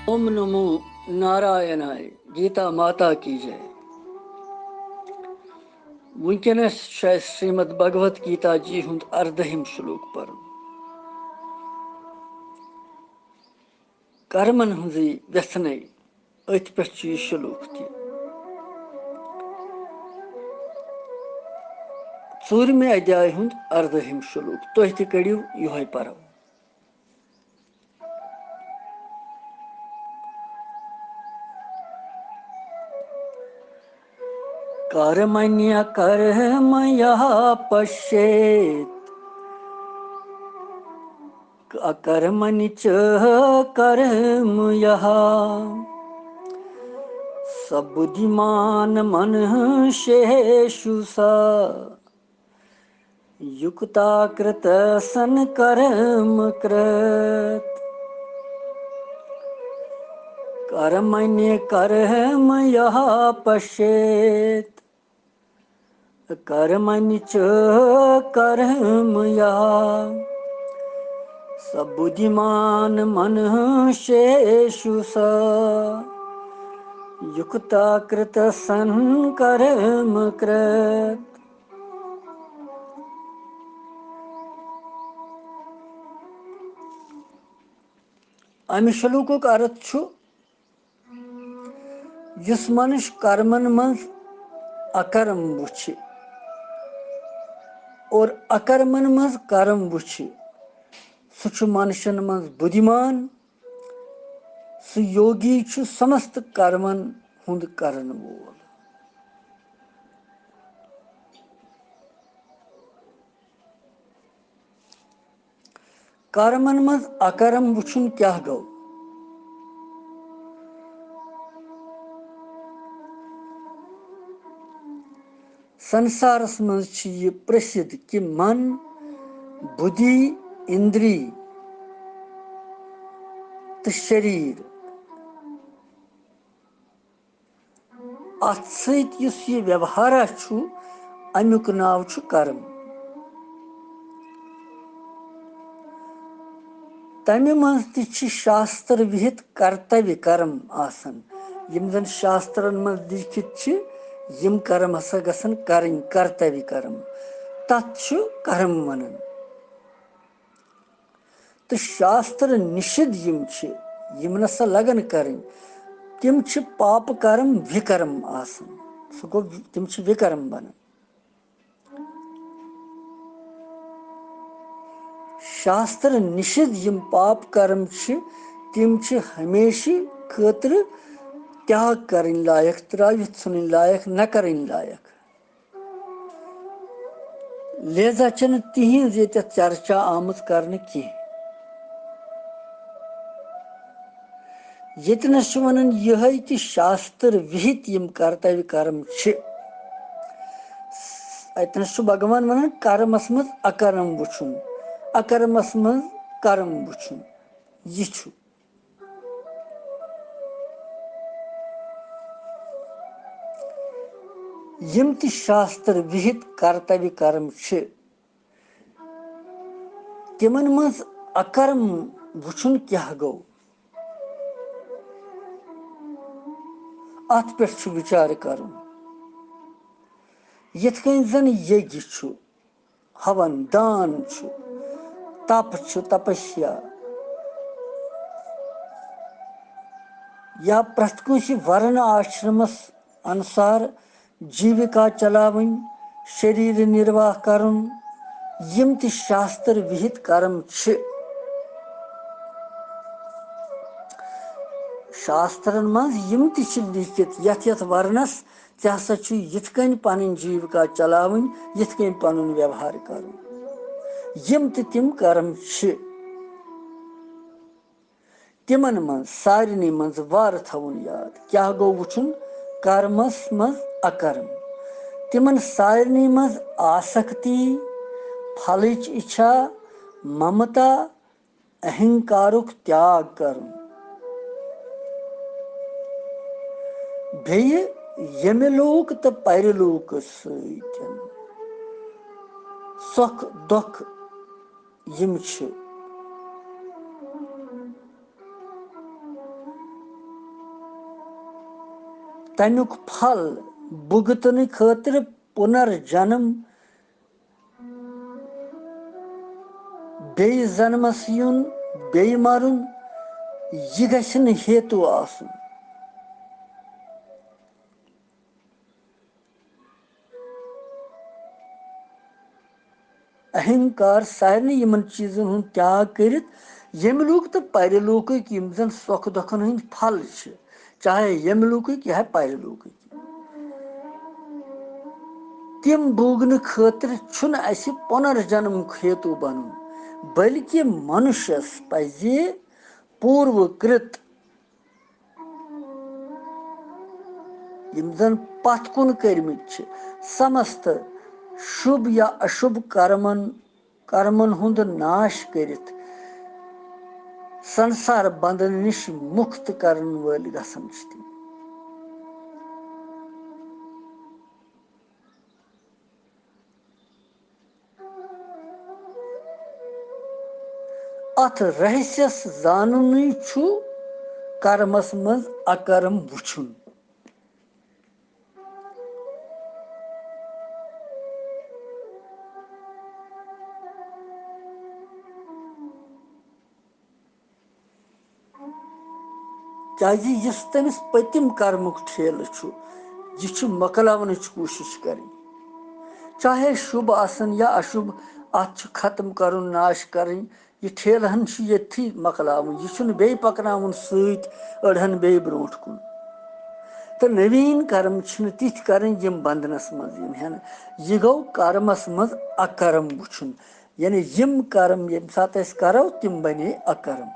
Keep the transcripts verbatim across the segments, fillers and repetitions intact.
اوم نمو نارائنائے، گیتا ماتا کی J. وٕنکیٚنَس چھُ اَسہِ شریمد بھگوت گیتا جی ہُنٛد اَردٲہِم شلوک پَرُن۔ کرمن ہٕنٛزٕے وٮ۪ژھنَے، أتھۍ پٮ۪ٹھ چھُ یہِ شلوک تہِ۔ ژوٗرمہِ ادھیایہِ ہُنٛد اَردٲہِم شلوک، تُہۍ تہِ کٔرِو یِہوٚے پَرو۔ کرمنیہ کرم یہ پشیت، اکرمنی چ کرم یہ، س بدھیمان منشیشو س، یکتا کرت سن کرم کرت۔ کرمنی کرم یہ پشیت، کرمنی چ کرم یہ، س بدھیمان منشیشو س، یکتا کرت سن کرم کرت۔ امہِ شلوکُک ارتھ چھُ، یُس منش کرمن منٛز اکرم وٕچھِ اور اکرمن منٛز کرم وٕچھِ، سُہ چھُ منشن منٛز بدھیمان، سُہ یوگی چھُ سمست کرمن ہُنٛد کرن وول۔ کرمن منٛز اکرم وٕچھُن کیٛاہ گوٚو؟ سنسارس منٛز چھِ یہِ پرسِدھ کہِ من، بُدھی، اِندری تہٕ شریٖر، اتھ سۭتۍ یُس یہِ ویوہارا چھُ، امیُک ناو چھُ کرم۔ تمہِ منٛز تہِ چھِ شاستر وِہِت کرتویہ کرم آسان، یِم زن شاسترن منٛز لیٖکھِتھ چھِ، یِم کرم ہسا گژھن کرٕنۍ، کرتویہ کرم، تتھ چھُ کرم ونان۔ تہٕ شاستر نِشِد یِم چھِ، یِم نہ سا لگن کرٕنۍ، تِم چھِ پاپہٕ کرم وِکرم آسان۔ سُہ گوٚو، تِم چھِ وِکرم بنان۔ شاستر نِشِد یِم پاپ کرم چھِ، تِم چھِ ہمیشہِ خٲطرٕ تیاگ کرٕنۍ لایق، ترٲوِتھ ژھٕنٕنۍ لایق، نہ کرٕنۍ لایق۔ لہذا چھنہٕ تِہنٛز ییٚتٮ۪تھ چرچا آمٕژ کرنہٕ کینٛہہ۔ ییٚتنس چھُ ونان یِہے کہِ شاستر وِہِت یِم کرتویہ کرم چھِ، اتنس چھُ بھگوان ونان کرمس منٛز اکرم وٕچھُن، اکرمس منٛز کرم وٕچھُن۔ یہِ چھُ یِم تہِ شاستر وِہِت کرتویہ کرم چھِ، تِمن منٛز اکرم وٕچھُن کیٛاہ گوٚو؟ اتھ پٮ۪ٹھ چھُ وِچار کرُن۔ یِتھ کٔنۍ زن یگیہ چھُ، ہون دان چھُ، تپ چھُ، تپسیا، یا پرٛٮ۪تھ کٲنٛسہِ ورن آشرمس انُسار جیٖوِکا چلاوٕنۍ، شریٖر نِرواہ کرُن، یِم تہِ شاستر وِہِت کرم چھِ۔ شاسترن منٛز یِم تہِ چھِ لیٖکھِتھ، یتھ یتھ ورنس ژےٚ ہسا چھُے یِتھ کٔنۍ پنٕنۍ جیٖوِکا چلاوٕنۍ، یِتھ کٔنۍ پنُن ویوہار کرُن۔ یِم تہِ تِم کرم چھِ، تِمن منٛز سارنٕے منٛز وارٕ تھاوُن یاد، کیٛاہ گوٚو وُچھُن کرمس منٛز اکرم۔ تِمن سارنٕے منٛز آسکتی، پھلٕچ اِچھا، ممتا، اہنکارُک تیاگ کرُن۔ بیٚیہِ ییٚمہِ لوک تہٕ پرِ لوکس سۭتۍ سۄکھ دۄکھ یِم چھِ۔ تَمیُک پھل بُگتنہٕ خٲطرٕ پُنرجنم، بیٚیہِ زنمس یُن، بیٚیہِ مرُن، یہِ گژھِ نہٕ ہیتو آسُن۔ اہنکار، سارنٕے یِمن چیٖزن ہُنٛد تیاگ کٔرِتھ، ییٚمہِ لوٗکہٕ تہٕ پرِ لوٗکٕکۍ یِم زن سۄکھٕ دۄکھن ہٕنٛدۍ پھل چھِ، چاہے ییٚمہِ لوٗکٕکۍ یا پرِ لوٗکٕکۍ، تِم بوگنہٕ خٲطرٕ چھُنہٕ اَسہِ پُنرجنم ہیتو بنُن، بلکہِ منُشس پزِ پوٗروٕ کِرت، یِم زن پتھ کُن کٔرمٕتۍ چھِ، سمست شُبھ یا اشُبھ کرمن، کرمن ہُنٛد ناش کٔرِتھ سنسار بندن نِش مُکت کرن وٲلۍ گژھن چھِ تِم۔ اتھ رہسیس زانُنٕے چھُ کرمس منٛز اکرم وُچھُن۔ کیازِ یُس تٔمِس پٔتِم کرمُک ٹھیلہٕ چھُ، یہِ چھُ مۄکلاونٕچ کوٗشِش کرٕنۍ۔ چاہے شُبھ آسن یا اشُبھ، اتھ چھُ ختم کرُن، ناش کرٕنۍ۔ یہِ ٹھیلہٕ ہن چھُ ییٚتھی مۄکلاوُن، یہِ چھُنہٕ بیٚیہِ پکناوُن سۭتۍ أڑہن بیٚیہِ برونٛٹھ کُن۔ تہٕ نویٖن کرم چھِنہٕ تِتھۍ کرٕنۍ یِم بندنس منٛز یِن ہٮ۪نہٕ۔ یہِ گوٚو کرمس منٛز اکرم وُچھُن۔ یعنی یِم کرم ییٚمہِ ساتہٕ أسۍ کرو، تِم بنے اکرم۔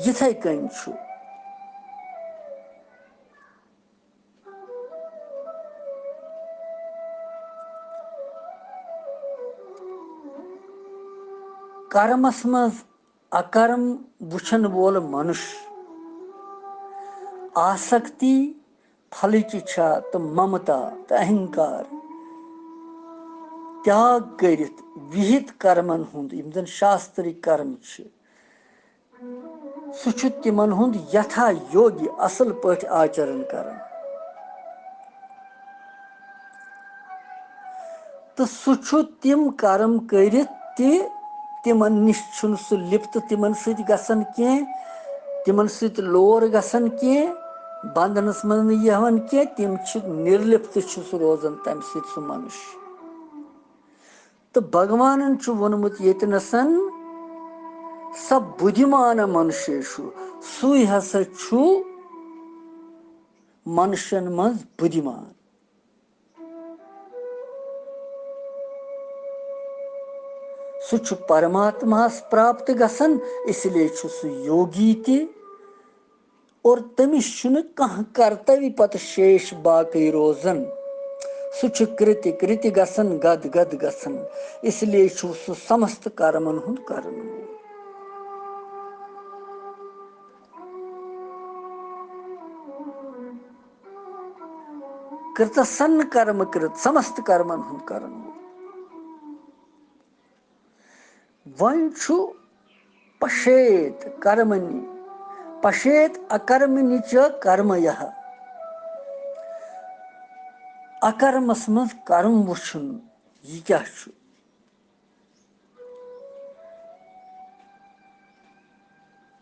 یِتھے کٔنۍ چھُ کرمس منٛز اکرم وُچھن وول منُش آسکتی، پھلٕچ اِچھا تہٕ ممتا تہٕ اہنکار تیاگ کٔرِتھ وِہِت کرمن ہُنٛد، یِم زن شاسترٕکۍ کرم چھِ، سُہ چھُ تِمن ہُنٛد یتھا یوگی اصل پٲٹھۍ آچرن کران۔ تہٕ سُہ چھُ تِم کرم کٔرِتھ تہِ، تِمن نِش چھُنہٕ سُہ لِپت تِمن سۭتۍ گژھان کینٛہہ، تِمن سۭتۍ لور گژھان کینٛہہ، بندنس منٛز نہٕ یِوان کینٛہہ، تِم چھِ نِرلِپت چھُ سُہ روزان تمہِ سۭتۍ سُہ منُش۔ تہٕ بھگوانن چھُ ووٚنمُت ییٚتہِ نسن، سا بُدھِمانہ منشیشو، سُے ہسا چھُ منشن منٛز بُدھِمان۔ سُہ چھُ پرماتماہس پراپت گژھان، اس لیے چھُ سُہ یوگی تہِ۔ اور تٔمِس چھُنہٕ کانٛہہ کرتوی پتہٕ شیش باقٕے روزان۔ سُہ چھُ کرتہِ کرتہِ گژھان، گد گد گژھان۔ اس لیے چھُ سُہ سمست کرمن ہُنٛد کرن وول۔ کرتسن کرم کرت، سمست کرمن ہُنٛد کرن وول۔ وۄنۍ چھُ پشیت کرمنی، پشیت اکرمنی چ کرمہ۔ اکرمس منٛز کرم وُچھُن، یہِ کیٛاہ چھُ؟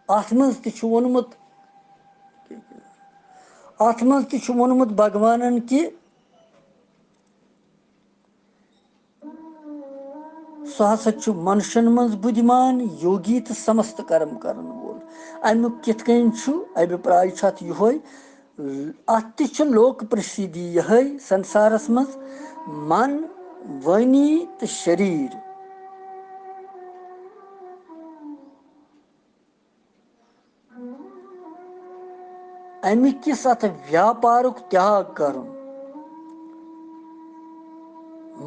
اتھ منٛز تہِ چھُ ووٚنمُت، اتھ منٛز تہِ چھُ ووٚنمُت بھگوانن کہِ سُہ ہسا چھُ منشن منٛز بُدھِمان، یوگی تہٕ سمست کرم کرن وول۔ امیُک کِتھ کٔنۍ چھُ؟ ابھیپراے چھُ اتھ یِہوے، اتھ تہِ چھُ لوک پرسِدھی یِہے سنسارس منٛز، من، وٲنی تہٕ شریٖر۔ امہِ کِس اتھ ویاپارُک تیاگ کرُن،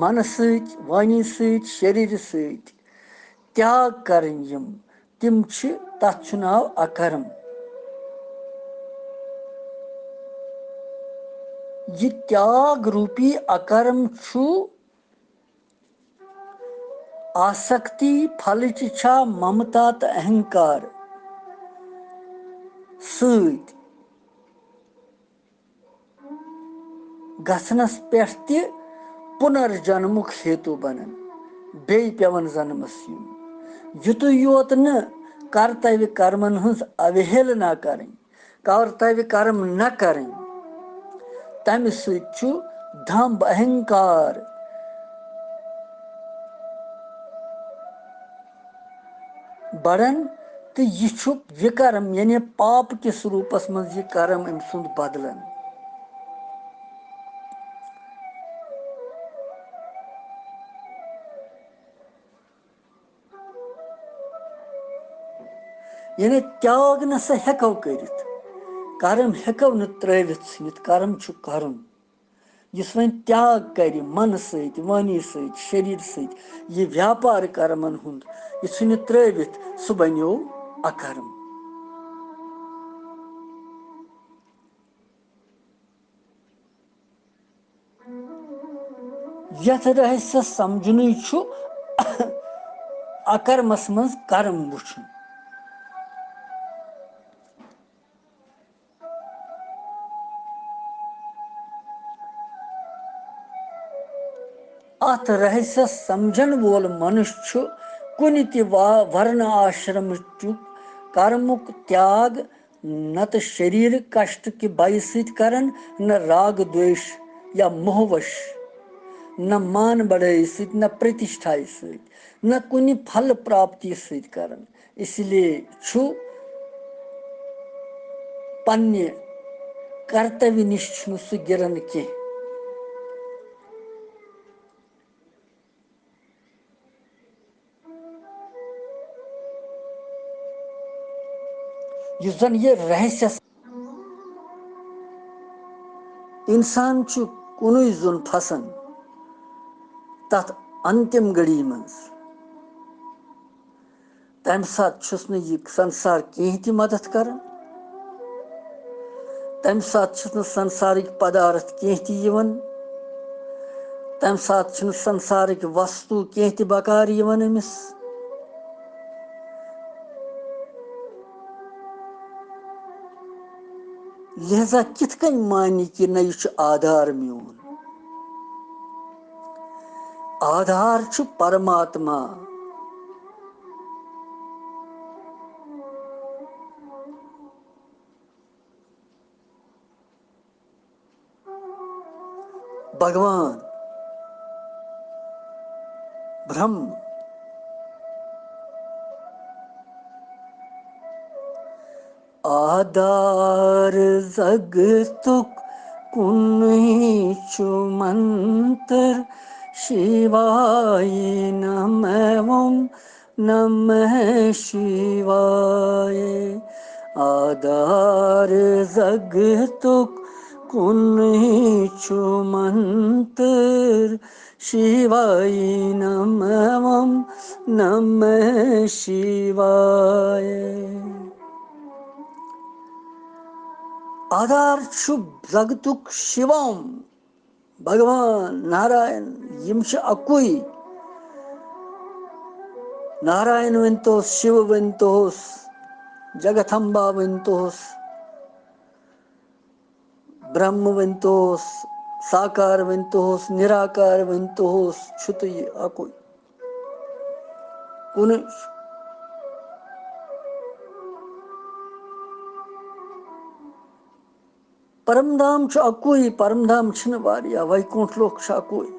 منہٕ سۭتۍ، وٲنی سۭتۍ، شریٖرٕ سۭتۍ تیاگ کرٕنۍ یِم، تِم چھِ، تتھ چھُ ناو اکرم۔ یہِ تیاگ روٗپی اکرم چھُ آسکتی، پھلٕچ اِچھا، ممتا تہٕ اہنکار، سۭتۍ گژھنس پٮ۪ٹھ تہِ پُنرجنمُک ہیتو بنان، بیٚیہِ پٮ۪وان جنمس یُن۔ یُتُے یوت نہٕ کرتویہ کرمن ہٕنٛز اوہیلنا کرٕنۍ، کرتویہ کرم نہ کرٕنۍ، تمہِ سۭتۍ چھُ دھمب اہنکار بڑان، تہٕ یہِ چھُ وِکرم، یعنی پاپ کِس روٗپس منٛز یہِ کرم أمۍ سُنٛد بدلان۔ یعنی تیاگ نہ سا ہٮ۪کو کٔرِتھ، کرم ہٮ۪کو نہٕ ترٲوِتھ ژھٕنِتھ، کرم چھُ کرُن۔ یُس وۄنۍ تیاگ کرِ منہٕ سۭتۍ، وانی سۭتۍ، شریٖر سۭتۍ، یہِ ویاپار کرمن ہُنٛد، یہِ ژھٕنہِ ترٲوِتھ، سُہ بنیو اکرم۔ یتھ رہسیس سمجھنُے چھُ اکرمس منٛز کرم وُچھُن۔ اتھ رہسیس سمجھن وول منُش چھُ کُنہِ تہِ وا-، ورنہٕ آشرمچُک کرمُک تیاگ نتہٕ شریر کشٹ کہِ بیہِ سۭتۍ کران، نہ راگ دویش یا موہ وش، نہ مان بڑٲیی سۭتۍ، نہ پرتشٹھایہِ سۭتۍ، نہ کُنہِ پھل پراپتی سۭتۍ کران۔ اس لیے چھُ پننہِ کرتویہ نِش چھُنہٕ سُہ گِران کینٛہہ۔ یُس زن یہِ رہسیس انسان چھُ کُنُے زوٚن پھسان تتھ انتم گھڑی منٛز۔ تمہِ ساتہٕ چھُس نہٕ یہِ سنسار کینٛہہ تہِ مدد کران۔ تمہِ ساتہٕ چھُس نہٕ سنسارٕکۍ پدارتھ کینٛہہ تہِ یِوان۔ تمہِ ساتہٕ چھُنہٕ سنسارٕکۍ وستو کینٛہہ تہِ بکار یِوان أمِس۔ لہذا کِتھ کٔنۍ مانہِ کہِ نہ، یہِ چھُ آدھار میون؟ آدھار چھُ پرماتما۔ بھگوان برہم۔ آدھار جگتُک کُنُے چھُ منتر، شِوایے نمہ اوم، نمہ شِوایے۔ آدھار جگتُک کُنُے چھُ منتر، شِوایے نمہ اوم، نمہ شِوایے۔ آدھار چھُ جگتُک شِوم، بھگوان ناراین، یِم چھِ اَکُے۔ ناراین ؤنۍتوس، شِو ؤنۍتوس، جگتمبا ؤنۍتوس، برہم ؤنۍتوس، ساکار ؤنۍتوس، نِراکار ؤنۍتوس، چھُ تہٕ یہِ اَکُے۔ کُنُے۔ پرم دھام چھُ اَکُے، پرم دھام چھِنہٕ واریاہ، ویکونٹھ لوک چھُ اَکُے۔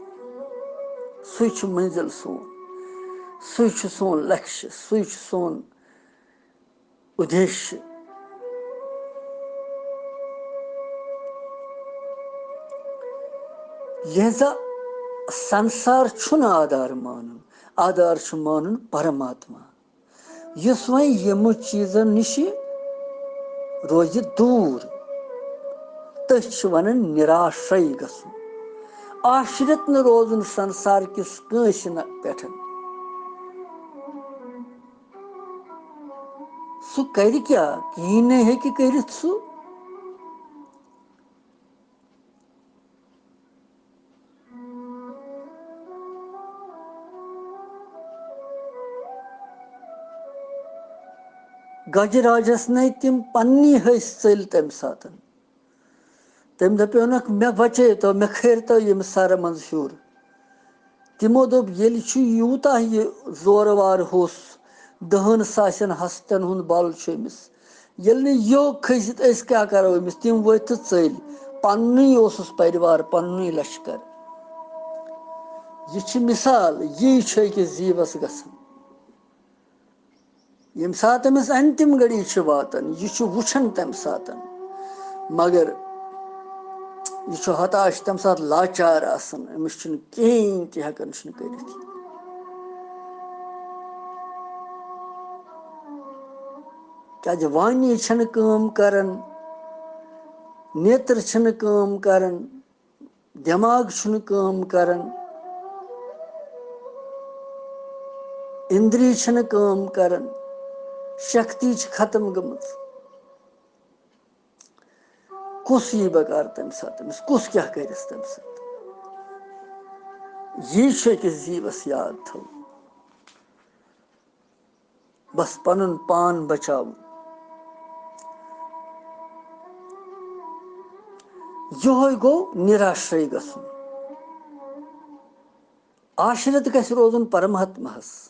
سُے چھُ منزل سون، سُے چھُ سون لکشیہ، سُے چھُ سون اُدیشیہ۔ لہذا سنسار چھُنہٕ آدھار مانُن، آدھار چھُ مانُن پرماتما۔ یُس وۄنۍ یِمو چیٖزو نِشہِ روزِ دوٗر، تٔتھۍ چھِ وَنان نِراشے گژھُن، آشرِت نہٕ روزُن سنسار کِس کٲنٛسہِ نہ پٮ۪ٹھ۔ سُہ کَرِ کیٛاہ؟ کِہیٖنۍ نہٕ ہیٚکہِ کٔرِتھ سُہ۔ گجراجس نے تِم پننی حٔسۍ ژٔلۍ تمہِ ساتہٕ۔ تٔمۍ دپیونکھ، "مےٚ بچٲوتو، مےٚ کھٲرتو ییٚمہِ سرٕ منٛز ہیوٚر۔" تِمو دوٚپ، "ییٚلہِ چھُ یوٗتاہ یہِ زورٕ وار ہوٚس، دَہَن ساسٮ۪ن ہستن ہُنٛد بل چھُ أمِس، ییٚلہِ نہٕ یہِ کھٔسِتھ أسۍ کیٛاہ کرو أمِس؟" تِم ؤتھۍ تہٕ ژٔلۍ، پننُے اوسُس پریوار، پننُے لشکر۔ یہِ چھِ مثال، یی چھُ أکِس زیٖوس گژھان۔ ییٚمہِ ساتہٕ أمِس انتِم گھڑی چھِ واتان، یہِ چھُ وٕچھان تَمہِ ساتہٕ، مگر یہِ چھُ ہتاش، تَمہِ ساتہٕ لاچار آسان، أمِس چھُنہٕ کِہیٖنۍ تہِ ہٮ۪کان چھُنہٕ کٔرِتھ۔ کیٛازِ وانی چھَنہٕ کٲم کران، نیتر چھِنہٕ کٲم کران، دٮ۪ماغ چھُنہٕ کٲم کران، اِندری چھِنہٕ کٲم کران، شکتی چھِ ختم گٔمٕژ۔ کُس یی بکار تَمہِ ساتہٕ؟ أمِس کُس کیٛاہ کَرٮ۪س تَمہِ ساتہٕ؟ یی چھُ أکِس زیٖوَس یاد تھاوُن۔ بس پنُن پان بچاوُن۔ یِہوٚے گوٚو نِراشرے گژھُن۔ آشرِت گژھِ روزُن پرماتماہس،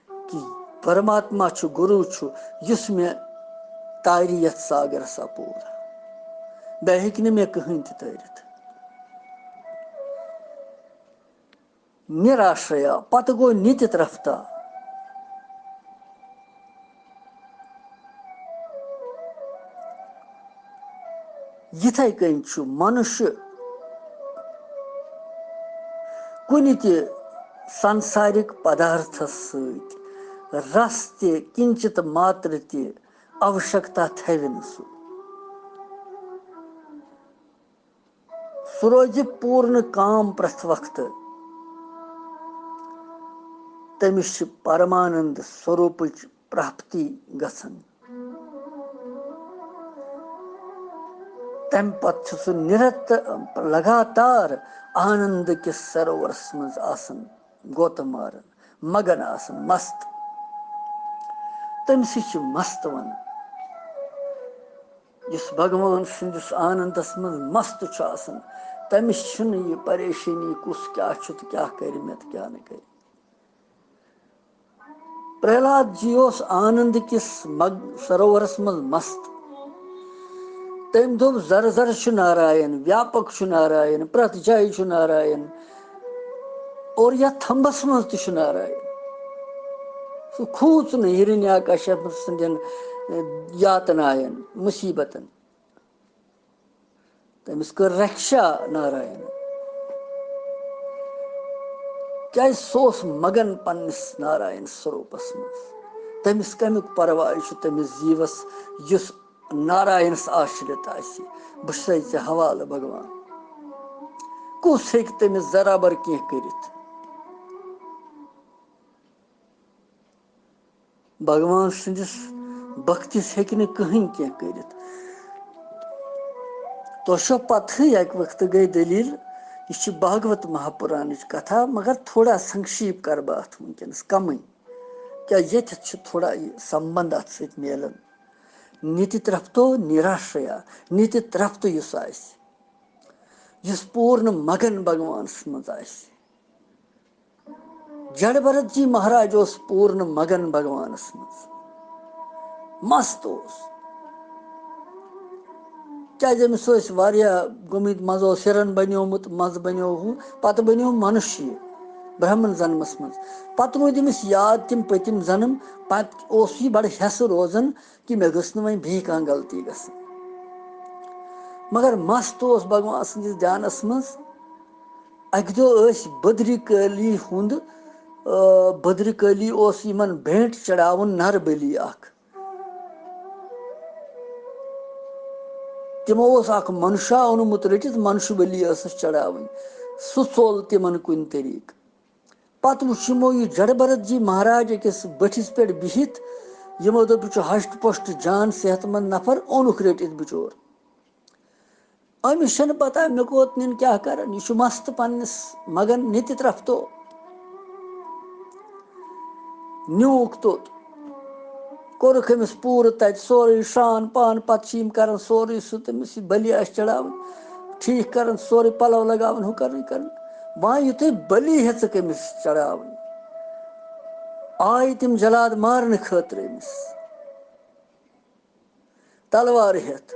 کہِ پرماتما چھُ، گُروٗ چھُ، یُس مےٚ تارِ یتھ ساگرس اپور۔ بیٚیہِ ہیٚکہِ نہٕ مےٚ کٕہٕنۍ تہِ تٲرِتھ۔ نِراشریا، پتہٕ گوٚو نِتہِ ترپھتا۔ یِتھے کٔنۍ چھُ منُشہِ کُنہِ تہِ سنسارِک پدارتھس سۭتۍ رس تہِ، کِنچِت ماتر تہِ اوشکتا تھاوِ نہٕ سُہ۔ سُہ روزِ پوٗرنہٕ کام پرٛٮ۪تھ وقتہٕ۔ تٔمِس چھِ پرمانند سوروپٕچ پراپتی گژھان۔ تَمہِ پتہٕ چھُ سُہ نِرت لگاتار آنند کِس سروورس منٛز آسان، گوتہٕ ماران، مگن آسان، مست۔ تٔمِس چھِ مست ونان۔ یُس بھگوان سٕنٛدِس آنندس منٛز مست چھُ آسان، تٔمِس چھُنہٕ یہِ پریشٲنی کُس کیٛاہ چھُ تہٕ کیٛاہ کرِ مےٚ تہٕ کیٛاہ نہٕ کرِ۔ پرہلاد جی اوس آنند کِس مگ-، سروورس منٛز مست۔ تٔمۍ دوٚپ، "زر زر چھُ ناراین، ویاپک چھُ ناراین، پرٛٮ۪تھ جایہِ چھُ ناراین، اور یتھ تھمبس منٛز تہِ چھُ ناراین۔" سُہ کھوٗژ نہٕ ہرنیا کشپ سٕنٛدٮ۪ن، اے، یاتناین، مُصیبتن۔ تٔمِس کٔر رکشا ناراین۔ کیٛازِ؟ سُہ اوس مگن پننِس ناراین سوروپس منٛز۔ تٔمِس کمیُک پرواے چھُ تٔمِس زیٖوس، یُس ناراینس آشرت آسہِ؟ بہٕ چھُسے ژےٚ حوالہٕ، بھگوان۔ کُس ہیٚکہِ تٔمِس ذرا بر کینٛہہ کٔرِتھ؟ بھگوان سٕنٛدِس بختِس ہیٚکہِ نہٕ کٕہٕنۍ کینٛہہ کٔرِتھ۔ تۄہہِ چھو پتہٕے، اَکہِ وقتہٕ گٔے دٔلیٖل، یہِ چھِ بھاگوت مہاپُرانٕچ کتھا، مگر تھوڑا سنکشیپ کرٕ بہٕ اتھ وٕنکیٚنس کمٕے، کیٛازِ ییٚتٮ۪تھ چھُ تھوڑا یہِ سمبند اتھ سۭتۍ میلان۔ نِتہِ ترپتو نِراشریا، نِتہِ ترپتہٕ یُس آسہِ، یُس پوٗرنہٕ مگن بھگوانس منٛز آسہِ۔ جڑ بھرت جی مہاراج اوس پوٗرنہٕ مگن بھگوانس منٛز، مست اوس۔ کیٛازِ أمِس ٲسۍ واریاہ گٔمٕتۍ، منٛزٕ اوس ہِرن بنیومُت، منٛزٕ بنیو ہُہ، پتہٕ بنیو منُشی، برہمن جنمس منٛز۔ پتہٕ روٗدۍ أمِس یاد تِم پٔتِم جنم، پتہٕ اوس یہِ بڑٕ ہٮ۪سہٕ روزان کہِ مےٚ گٔژھ نہٕ وۄنۍ بیٚیہِ کانٛہہ غلطی گژھٕنۍ۔ مگر مست اوس بھگوان سٕنٛدِس دھیانس منٛز۔ اکہِ دۄہ ٲسۍ بدری کٲلی ہُنٛد، آ، بدری کٲلی اوس یِمن بھینٹ چڑاوُن نر بلی اکھ۔ تِمو اوس اکھ منشا اوٚنمُت رٔٹِتھ، منشہٕ بلی ٲسٕس چڑاوٕنۍ۔ سُہ ژوٚل تِمن کُنہِ طریٖقہٕ۔ پتہٕ وُچھ یِمو یہِ جڑ بھرت جی مہاراج أکِس بٔٹھِس پٮ۪ٹھ بِہِتھ۔ یِمو دوٚپ، "یہِ چھُ ہشٹ پۄشٹ جان صحت مند نفر، اوٚنُکھ رٔٹِتھ بِچور۔" أمِس چھَنہٕ پتہ مےٚ کوٚت نِن، کیٛاہ کرن، یہِ چھُ مست پننِس مگن نِتہِ ترپتو۔ نیوٗکھ توٚت۔ کوٚرُکھ أمِس پوٗرٕ تَتہِ سورُے شرٛان پان، پَتہٕ چھِ یِم کَران سورُے سُہ تٔمِس یہِ بٔلی آسہِ چڑھاوٕنۍ، ٹھیٖک کَران، سورُے پَلو لَگاوان، ہُہ کَران، یہِ کَران۔ وۄنۍ یُتھُے بٔلی ہیٚژٕکھ أمِس چڑھاوٕنۍ، آیہِ تِم جلاد مارنہٕ خٲطرٕ أمِس تلوار ہیٚتھ۔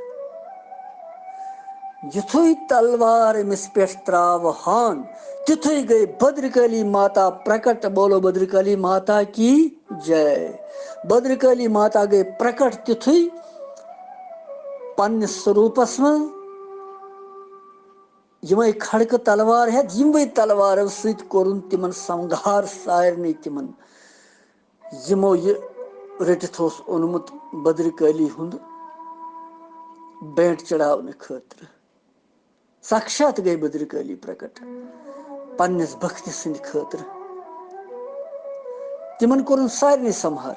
یُتھُے تلوار أمِس پٮ۪ٹھ ترٛاوہَن، تِتھُے گٔے بدرکالی ماتا پرکٹ۔ بولو بدرکالی ماتا کی جے۔ بدرکالی ماتا گٔے پرکٹ تِتھُے پننِس سوروٗپس منٛز۔ یِمے کھڑکہٕ تلوار ہیٚتھ، یِموٕے تلوارو سۭتۍ کوٚرُن تِمن سنگار، سارنٕے تِمن، یِمو یہِ رٔٹِتھ اوس اوٚنمُت بدرکالی ہُنٛد بینٹ چڑھاونہٕ خٲطرٕ۔ ساکشات گٔے بدرکالی پرکٹ پننِس بختی سٕنٛدِ خٲطرٕ۔ تِمن کوٚرُن سارنٕے سمہار۔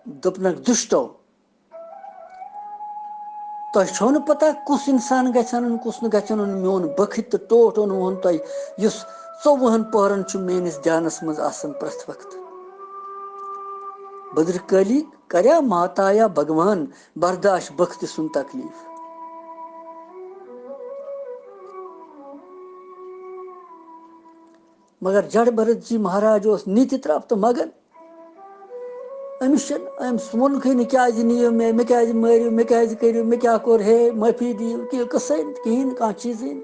دوٚپنکھ، دُشٹو، تۄہہِ چھو نہٕ پتہ کُس انسان گژھِ انُن، کُس نہٕ گژھِ انُن۔ میون بخت تہٕ ٹوٹھ اوٚنوُہن تۄہہِ، یُس ژوٚوُہن پہرن چھُ میٲنِس دھیانس منٛز آسان پرٛٮ۪تھ وقتہٕ۔ بدرکالی کریا ماتا یا بھگوان برداش بخت سُنٛد تکلیف؟ مگر جڑ بھرت جی مہاراج اوس نِتہِ ترپت مگن۔ أمِس چھُنہٕ، أمِس ووٚنکھٕے نہٕ، کیٛازِ نِیِو مےٚ، مےٚ کیٛازِ مٲرِو، مےٚ کیٛازِ کٔرِو، مےٚ کیٛاہ کوٚر ہے، معٲفی دِیِو، کہِ قٕصَے نہٕ کِہیٖنۍ، کانٛہہ چیٖزٕے نہٕ۔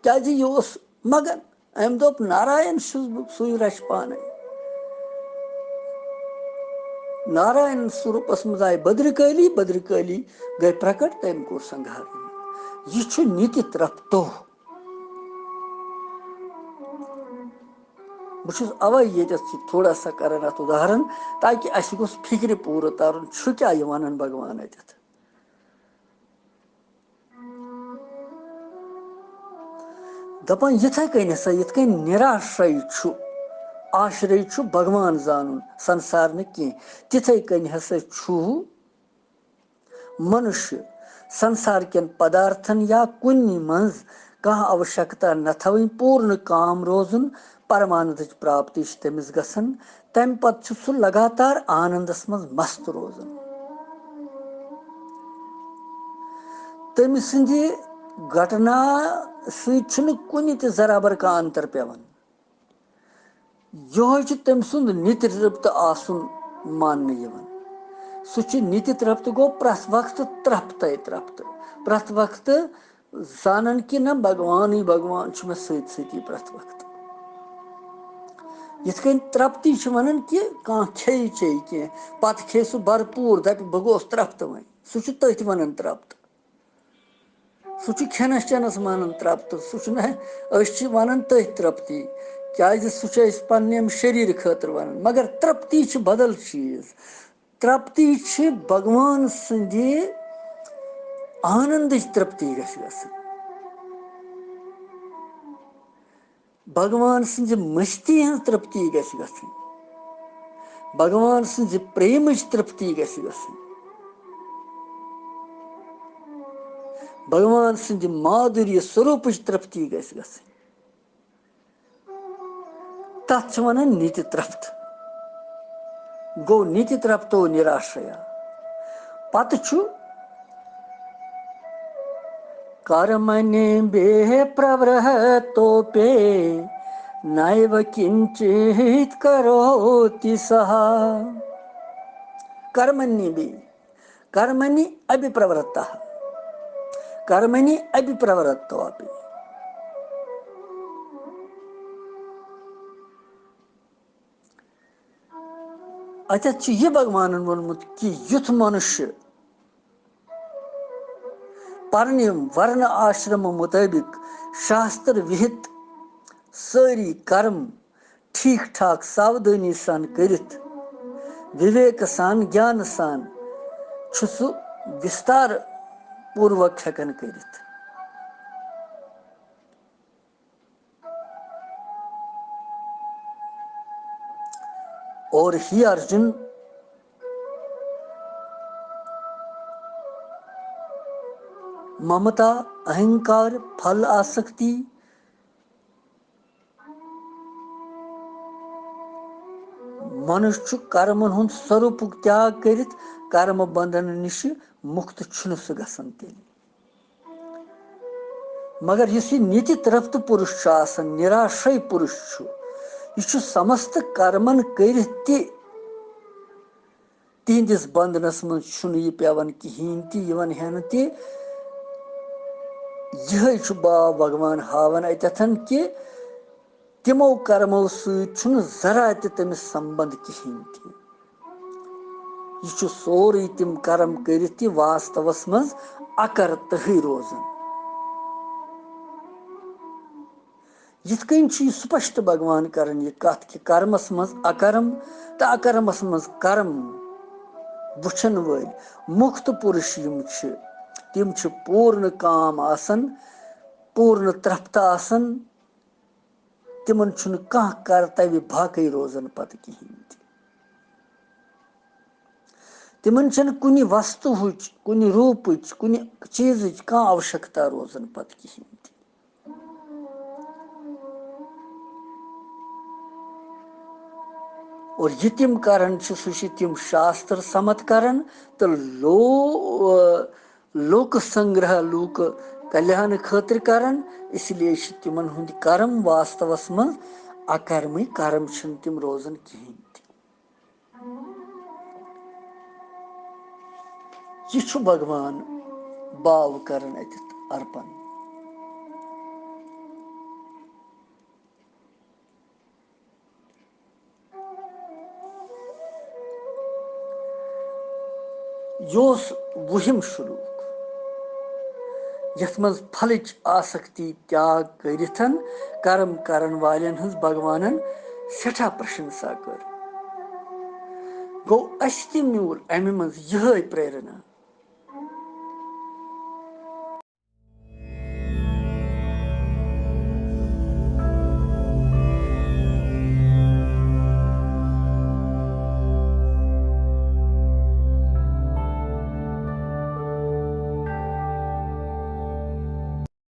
کیٛازِ یہِ اوس مگن۔ أمۍ دوٚپ، ناراین چھُس بہٕ، سُے رَچھِ پانَے۔ ناراین سوروٗپس منٛز آیہِ بدرکٲلی، بدرکٲلی گٔے پرکٹ، تٔمۍ کوٚر سنگھار۔ یہِ چھُ نِتہِ ترپتو۔ بہٕ چھُس اَوَے ییٚتٮ۪تھ یہِ تھوڑا سا کران اَتھ اُداہرن، تاکہِ اَسہِ گوٚژھ فِکرِ پوٗرٕ تَرُن، چھُ کیٛاہ یہِ وَنان بھگوان اَتٮ۪تھ۔ دَپان، یِتھَے کٔنۍ ہسا، یِتھ کٔنۍ نِراشرَے چھُ، آشرَے چھُ بھگوان زانُن، سنسار نہٕ کینٛہہ، تِتھَے کٔنۍ ہسا چھُ منُشیہ سنسار کٮ۪ن پدارتھن یا کُنہِ منٛز کانٛہہ آوشکتا نہ تھاوٕنۍ، پوٗرنہٕ کام روزُن، پرمانندٕچ پراپتی چھِ تٔمِس گژھان۔ تَمہِ پتہٕ چھُ سُہ لگاتار آنندس منٛز مست روزان۔ تٔمۍ سٕنٛدِ گھٹنا سۭتۍ چھُنہٕ کُنہِ تہِ ذرا بر کانٛہہ انتر پٮ۪وان۔ یِہوٚے چھُ تٔمۍ سُنٛد نِتہِ ترپت آسُن ماننہٕ یِوان۔ سُہ چھُ نِتہِ ترپت، گوٚو پرٛٮ۪تھ وقتہٕ ترپتے ترپت۔ پرٛٮ۪تھ وقتہٕ زانان کہِ نہ، بھگوانٕے بھگوان چھُ مےٚ سۭتۍ سۭتی پرٛٮ۪تھ وقتہٕ۔ یِتھ کٔنۍ ترپتی چھِ وَنان کہِ کانٛہہ کھیٚیہِ چیٚیہِ کینٛہہ، پَتہٕ کھیٚیہِ سُہ بھرپوٗر، دَپہِ، بہٕ گوٚوُس ترپتہٕ وۄنۍ۔ سُہ چھُ تٔتھۍ وَنان ترپت۔ سُہ چھُ کھٮ۪نَس چٮ۪نَس مانان ترپت۔ سُہ چھُنہٕ، أسۍ چھِ وَنان تٔتھۍ ترپتی، کیٛازِ سُہ چھُ اَسہِ پنٛنہِ اَمہِ شریٖرٕ خٲطرٕ وَنان۔ مگر ترپتی چھِ بدل چیٖز۔ ترپتی چھِ بھگوان سٕنٛدِ آنندٕچ ترپتی گژھِ گژھٕنۍ۔ بھگوان سٕنٛزِ مستی ہٕنٛز ترپتی گژھِ گژھٕنۍ۔ بھگوان سٕنٛزِ پریمٕچ ترپتی گژھِ گژھٕنۍ۔ بھگوان سٕنٛدِ مادُری سوروٗپٕچ ترپتی گژھِ گژھٕنۍ۔ تَتھ چھِ وَنان نِتہِ ترپت۔ گوٚو نِتہِ ترپتو نِراشریا۔ پَتہٕ چھُ کرمنی بے پرورتوپے نائو کنچیت کروتی سہ۔ کرمنی بے، کرمنی ابھی پرورتہ، کرمنی ابھی پرورتوپے۔ اَتٮ۪تھ چھُ یہِ بھگوانن ووٚنمُت کہِ یُتھ منُشیہ پرنہِ ورنہٕ آشرمہٕ مُطٲبِق شاستر وِہِت سٲری کرم ٹھیٖک ٹھاک ساودٲنی سان کٔرِتھ، وِویکہٕ سان، گیانہٕ سان چھُ سُہ وِستار پوٗروک ہٮ۪کان کٔرِتھ۔ اور ہی ارجن، ممتا، اہنکار، پھل آسکتی، منُش چھُ کرمن ہُنٛد سوروٗپُک تیاگ کٔرِتھ کرمہٕ بندھن نِشہِ مُکت چھُنہٕ سُہ گژھان تیٚلہِ۔ مگر یُس یہِ نِتہِ ترپت پُرُش چھُ آسان، نِراشے پُرُش چھُ، یہِ چھُ سمست کرمن کٔرِتھ تہِ تِہنٛدِس بندنس منٛز چھُنہٕ یہِ پٮ۪وان کِہیٖنۍ تہِ یِوان ہٮ۪نہٕ تہِ۔ یِہوٚے چھُ باو بھگوان ہاوان اَتٮ۪تھن کہِ تِمو کرمو سۭتۍ چھُنہٕ ذرا تہِ تٔمِس سمبند کِہیٖنۍ تہِ۔ یہِ چھُ سورُے تِم کرم کٔرِتھ تہِ واستوس منٛز اکرتہٕے روزان۔ یِتھ کٔنۍ چھُ یہِ سپشٹ بھگوان کران یہِ کتھ کہِ کرمس منٛز اکرم تہٕ اکرمس منٛز کرم وٕچھن وٲلۍ مُکت پُرُش یِم چھِ، تِم چھِ پوٗرنہٕ کام آسان، پوٗرنہٕ ترپت آسان۔ تِمن چھُنہٕ کانٛہہ کرتویہ باقٕے روزان پتہٕ کِہیٖنۍ تہِ۔ تِمن چھَنہٕ کُنہِ وستوہٕچ، کُنہِ روٗپٕچ، کُنہِ چیٖزٕچ کانٛہہ آوشکتا روزان پتہٕ کِہیٖنۍ تہِ۔ اور یہِ تِم کران چھِ، سُہ چھِ تِم شاستر سمت کران تہٕ لو-، لوک سنگرہ، لوک کلیان خٲطرٕ کران۔ اس لیے چھِ تِمن ہُنٛد کرم واستوس منٛز اکرمٕے کرم، چھِنہٕ تِم روزان کِہیٖنۍ تہِ۔ یہِ چھُ بھگوان باو کران اَتٮ۪تھ ارپن۔ یہِ اوس وُہِم شلوک، یتھ منٛز پھلٕچ آسکتی تیاگ کٔرِتھ کرم کرن والٮ۪ن ہٕنٛز بھگوانن سٮ۪ٹھاہ پرشنسا کٔر۔ گوٚو، اسہِ تہِ میوٗل امہِ منٛز یِہے پریرنا۔